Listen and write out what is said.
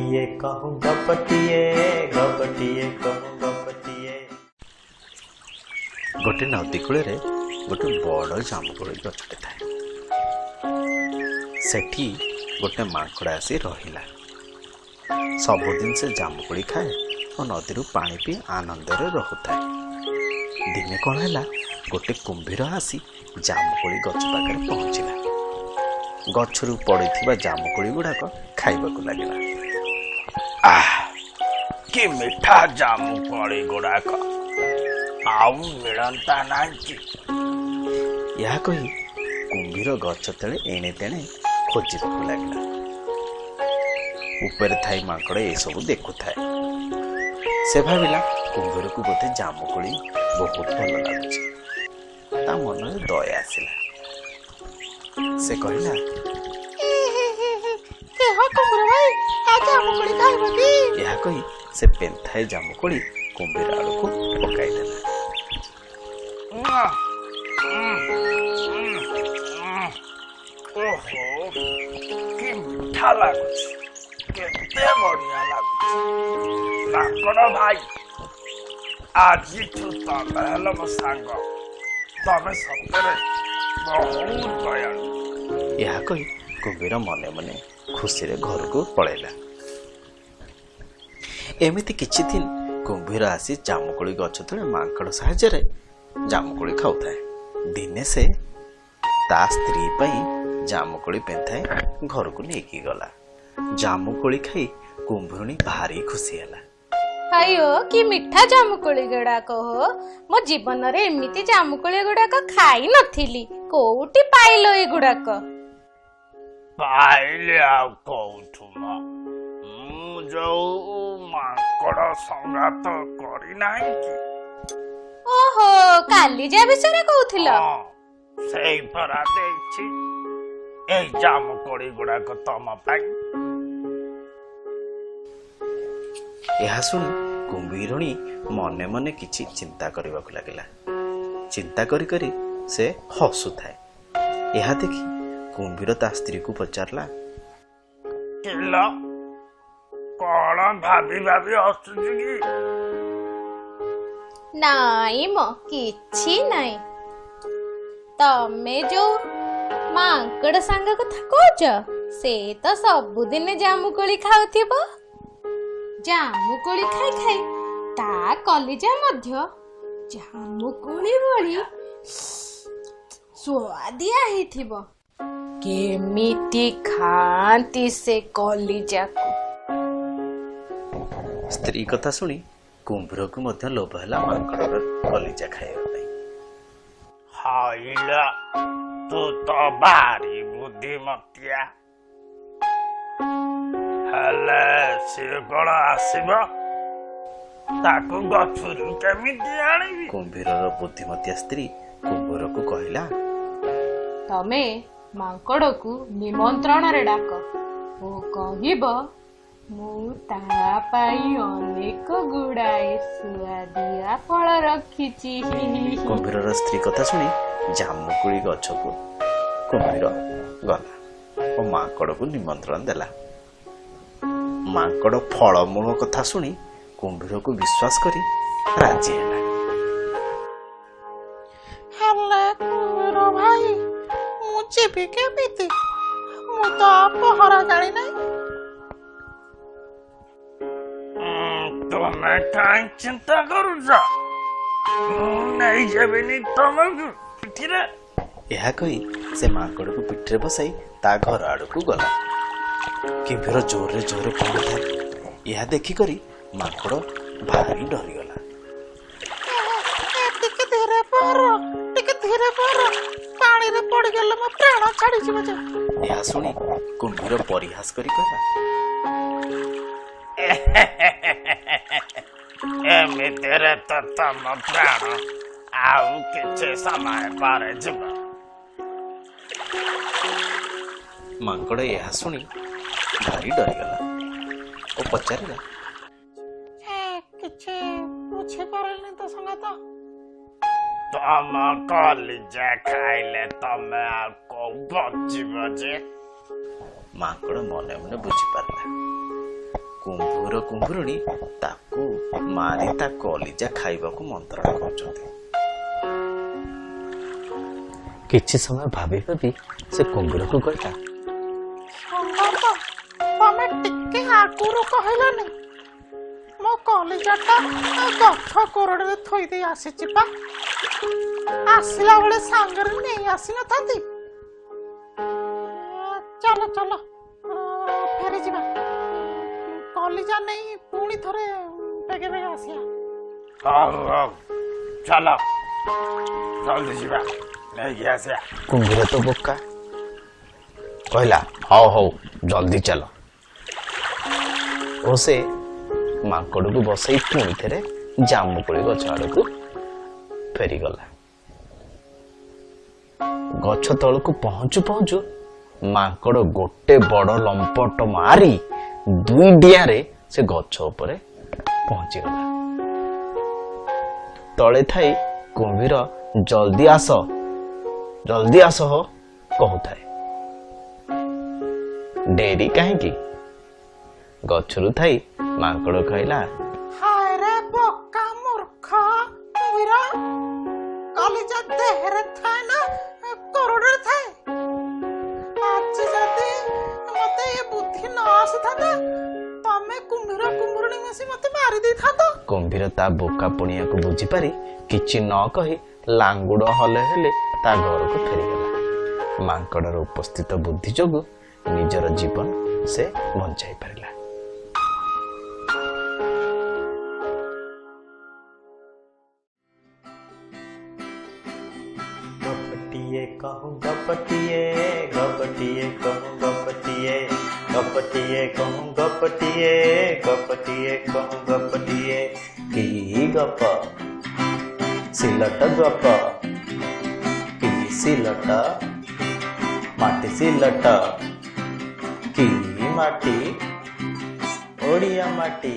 ଗପଟିଏ କହୁ ଗପଟିଏ, ଗପଟିଏ କହୁ ଗପଟିଏ। ଗୋଟେ ନଦୀ କୂଳରେ ଗୋଟେ ବଡ଼ ଜାମୁକୋଳି ଗଛଟେ ଥାଏ। ସେଠି ଗୋଟେ ମାଙ୍କଡ଼ ଆସି ରହିଲା। ସବୁଦିନ ସେ ଜାମୁକୋଳି ଖାଏ ଓ ନଦୀରୁ ପାଣି ପିଇ ଆନନ୍ଦରେ ରହୁଥାଏ। ଦିନେ କ'ଣ ହେଲା, ଗୋଟେ କୁମ୍ଭୀର ଆସି ଜାମୁକୋଳି ଗଛ ପାଖରେ ପହଞ୍ଚିଲା। ଗଛରୁ ପଡ଼ିଥିବା ଜାମୁକୋଳି ଗୁଡ଼ାକ ଖାଇବାକୁ ଲାଗିଲା। ଆଃ, କି ମିଠା ଜାମୁକୋଳି ଗୁଡ଼ାକ, ଆଉ ମିଳନ୍ତା ନାହିଁ କି? ଏହା କହି କୁମ୍ଭୀର ଗଛ ତଳେ ଏଣେ ତେଣେ ଖୋଜିବାକୁ ଲାଗିଲା। ଉପରେ ଥାଇ ମାଙ୍କଡ଼ ଏସବୁ ଦେଖୁଥାଏ। ସେ ଭାବିଲା, କୁମ୍ଭୀରକୁ ବୋଧେ ଜାମୁକୋଳି ବହୁତ ଭଲ ଲାଗୁଛି। ତା ମନରେ ଦୟା ଆସିଲା। ସେ କହିଲା, କୁମ୍ଭୀର ଭାଇ, ଆଉ ଜାମୁକୋଳି ଖାଇବ କି? ଏହା କହି ସେ ପେନ୍ଥାଏ ଜାମୁକୋଳି କୁମ୍ଭୀର ଆଡ଼କୁ ପକାଇଦେଲା। ଓହୋ, କି ମିଠା ଲାଗୁଛି, କେତେ ବଢିଆ ଲାଗୁଛି। ମାଙ୍କଡ଼ ଭାଇ, ଆଜିଠୁ ତମେ ହେଲ ମୋ ସାଙ୍ଗ। ତମେ ସତରେ ବହୁତ ଦୟାଳୁ। ଏହା କହି କୁମ୍ଭୀର ମନେ ମନେ ଖୁସିରେ ଘରକୁ ପଳେଇଲା। ଏମିତି କିଛି ଦିନ କୁମ୍ଭୀର ଆସି ଜାମୁକୋଳି ଗଛ ତଳେ ମାଙ୍କଡ଼ ସାହାଯ୍ୟରେ ଜାମୁକୋଳି ଖାଉଥାଏ। ଦିନେ ସେ ତା ସ୍ତ୍ରୀ ପାଇଁ ଜାମୁକୋଳି ପେନ୍ଥାଏ ଘରକୁ ନେଇକି ଗଲା। ଜାମୁକୋଳି ଖାଇ କୁମ୍ଭୀରୁଣୀ ଭାରି ଖୁସି ହେଲା। ଆୟୋ, କି ମିଠା ଜାମୁକୋଳି ଗୁଡାକ ହୋ! ମୋ ଜୀବନରେ ଏମିତି ଜାମୁକୋଳି ଗୁଡାକ ଖାଇ ନଥିଲି। କୋଉଠି ପାଇଲ ଏଗୁଡାକ? ପାଇଲି ଆଉ କୋଉଠୁ ମ, ମୁଁ ଯୋଉ ମାଙ୍କଡ଼ ସଙ୍ଗାତ କରିନାହିଁ କି? ଓହୋ, କାଲି ଯା ବିଷୟରେ କହୁଥିଲ? ହଁ, ସେଇ ପରା ଦେଇଛି ଏଇ ଜାମୁକୋଳି ଗୁଡାକ ତମ ପାଇଁ। ଏହା ଶୁଣି କୁମ୍ଭୀରୁଣୀ ମନେ ମନେ କିଛି ଚିନ୍ତା କରିବାକୁ ଲାଗିଲା। ଚିନ୍ତା କରି କରି ସେ ହସୁଥାଏ। ଏହା ଦେଖି କୁମ୍ଭୀର ତା ସ୍ତ୍ରୀକୁ ପଚାରିଲା, କିଲ, କଣ ଭାବି ଭାବି ହସୁଛୁ କି? ନାଇଁ ମ, କିଛି ନାଇଁ। ତମେ ଯୋଉ ମାଙ୍କଡ ସାଙ୍ଗ କଥା କହୁଛ, ସେ ତ ସବୁଦିନେ ଜାମୁକୋଳି ଖାଉଥିବ। ଜାମୁକୋଳି ଖାଇ ଖାଇ ତା କଲିଜା ମଧ୍ୟ ଜାମୁକୋଳି ଭଳି ସୁଆଦିଆ ହେଇଥିବ। କେମିତି ଖାଆନ୍ତି ସେ କଲିଜାକୁ? ସ୍ତ୍ରୀ କଥା ଶୁଣି କୁମ୍ଭୀରକୁ ମଧ୍ୟ ଲୋଭ ହେଲା ମାଙ୍କଡ଼ର କଲିଜା ଖାଇବା ପାଇଁ। ହଇଲ, ତୁ ତ ଭାରି ବୁଦ୍ଧିମତିଆ। ହେଲେ ସିଏ କଣ ଆସିବ? ତାକୁ ଗଛରୁ କେମିତି ଆଣିବି? କୁମ୍ଭୀରର ବୁଦ୍ଧିମତିଆ ସ୍ତ୍ରୀ କୁମ୍ଭୀରକୁ କହିଲା, ତମେ ମାଙ୍କଡ଼କୁ ନିମନ୍ତ୍ରଣରେ ଡାକ ଓ କହିବ, ମୁଁ ତା ପାଇଁ ଅନେକ ଗୁଡାଏ ସୁଆଦିଆ ଫଳ ରଖିଛି। କୁମ୍ଭୀରର ସ୍ତ୍ରୀ କଥା ଶୁଣି ଜାମୁକୋଳି ଗଛକୁ କୁମ୍ଭୀର ଗଲା ଓ ମାଙ୍କଡ଼କୁ ନିମନ୍ତ୍ରଣ ଦେଲା। ମାଙ୍କଡ଼ ଫଳମୂଳ କଥା ଶୁଣି କୁମ୍ଭୀରକୁ ବିଶ୍ୱାସ କରି ରାଜି ହେଲା। ହେଲେ କୁମ୍ଭୀର ଭାଇ, ମୁଁ ଯିବି କେମିତି? ମୁଁ ତ ପହଁରା ଜାଣି ନାହିଁ। ତମେ କାହିଁ ଚିନ୍ତା କରୁଛ? ମୁଁ ନେଇଯିବିନି ତମକୁ ପିଠିରେ? ଏହା କହି ସେ ମାଙ୍କଡ଼କୁ ପିଠିରେ ବସାଇ ତା ଘର ଆଡ଼କୁ ଗଲା। କୁମ୍ଭୀର ଜୋରରେ ଜୋରରେ ପହଁରୁଥାଏ। ଏହା ଦେଖିକରି ମାଙ୍କଡ଼ ଭାରି ଡରିଗଲା। ଟିକେ ଧୀରେ ପହଁର, ଟିକେ ଧୀରେ ପହଁର, ପାଣିରେ ପଡିଗଲେ ମୋ ପ୍ରାଣ ଛାଡିଯିବ ଯେ। ଏହା ଶୁଣି କୁମ୍ଭୀର ପରିହାସ କରି କହିଲା, ଏମିତିରେ ତ ତମ ପ୍ରାଣ ଆଉ କିଛି ସମୟ ପରେ ଯିବ। ମାଙ୍କଡ଼ ଏହା ଶୁଣି ଭାରି ଡରିଗଲା ଓ ପଚାରିଲା, କିଛି ବୁଝିପାରିଲିନି ତ ସଙ୍ଗାତ। ତମ କଲିଜା ଖାଇଲେ ତମେ ଆଉ କୋଉ ବଞ୍ଚିବ ଯେ? ମାଙ୍କଡ଼ ମନେ ମନେ ବୁଝିପାରିଲା। କୁମ୍ଭୀର କୁମ୍ଭୀରୁଣୀ ତାକୁ ମାରି ତା କଲିଜା ଖାଇବାକୁ ମନ୍ତ୍ରଣା କରୁଛନ୍ତି। କିଛି ସମୟ ଭାବି ଭାବି ସେ କୁମ୍ଭୀରକୁ କହିଲା, ସଙ୍ଗାତ, ତମେ ଟିକେ ଆଗରୁ କହିଲନି। ମୋ କଲିଜାଟା ଗଛ କୋରଡ଼ରେ ଥୋଇ ଦେଇ ଆସିଛି ପା, ଆସିଲା ବେଳେ ସାଙ୍ଗରେ ନେଇ ଆସିନଥାନ୍ତି। ଚାଲ ଚାଲ, ଫେରିଯିବା, କଲିଜା ନେଇ ପୁଣି ଥରେ ବେଗେ ବେଗେ ଆସିବା। ହଉ ହଉ, ଚାଲ ଜଲ୍ଦି ଯିବା, ନେଇକି ଆସିବା। କୁମ୍ଭୀର ତ ବୋକା, କହିଲା, ହଉ ହଉ, ଜଲ୍ଦି ଚାଲ। ଓ ସେ ମାଙ୍କଡ଼କୁ ବସେଇ ପୁଣି ଥରେ ଜାମୁକୋଳି ଗଛ ଆଡ଼କୁ ଫେରିଗଲା। ଗଛ ତଳକୁ ପହଞ୍ଚୁ ପହଞ୍ଚୁ ମାଙ୍କଡ଼ ଗୋଟେ ବଡ଼ ଲମ୍ପଟ ମାରି ଦୁଇ ଡିଆଁରେ ସେ ଗଛ ଉପରେ ପହଞ୍ଚିଗଲା। ତଳେ ଥାଇ କୁମ୍ଭୀର ଜଲ୍ଦି ଆସ, ଜଲ୍ଦି ଆସ ହୋ କହୁଥାଏ। ଡେରି କାହିଁକି? ଗଛରୁ ଥାଇ ମାଙ୍କଡ଼ କହିଲା, ହାୟ ରେ ବୋକା ମୂର୍ଖ କୁମ୍ଭୀର, କଲିଜା ଦେହରେ ଥାଏ ନା କୋରଡ଼ରେ ଥାଏ? ଆଜି ଯଦି ମତେ ଏ ବୁଦ୍ଧି ନ ଆସିଥାନ୍ତା, ତମେ କୁମ୍ଭୀର କୁମ୍ଭୀରୁଣୀ ମିଶି ମତେ ମାରି ଦେଇଥାନ୍ତ। କୁମ୍ଭୀର ତା ବୋକା ପଣିଆକୁ ବୁଝିପାରି କିଛି ନ କହି ଲାଙ୍ଗୁଡ଼ ହଲେ ହେଲେ ତା ଘରକୁ ଫେରିଗଲା। ମାଙ୍କଡ଼ର ଉପସ୍ଥିତ ବୁଦ୍ଧି ଯୋଗୁ ନିଜର ଜୀବନ ସେ ବଞ୍ଚାଇ ପାରିଲା। ଗପଟିଏ କହୁଁ ଗପଟିଏ, ଗପଟିଏ କହୁଁ ଗପଟିଏ, ଗପଟିଏ କହୁଁ ଗପଟିଏ, ଗପଟିଏ କହୁଁ ଗପଟିଏ। କି ଗପ? ସିଲଟ ଗପ। କି ସିଲଟ? ମାଟି ସିଲଟ। କି ମାଟି? ଓଡ଼ିଆ ମାଟି।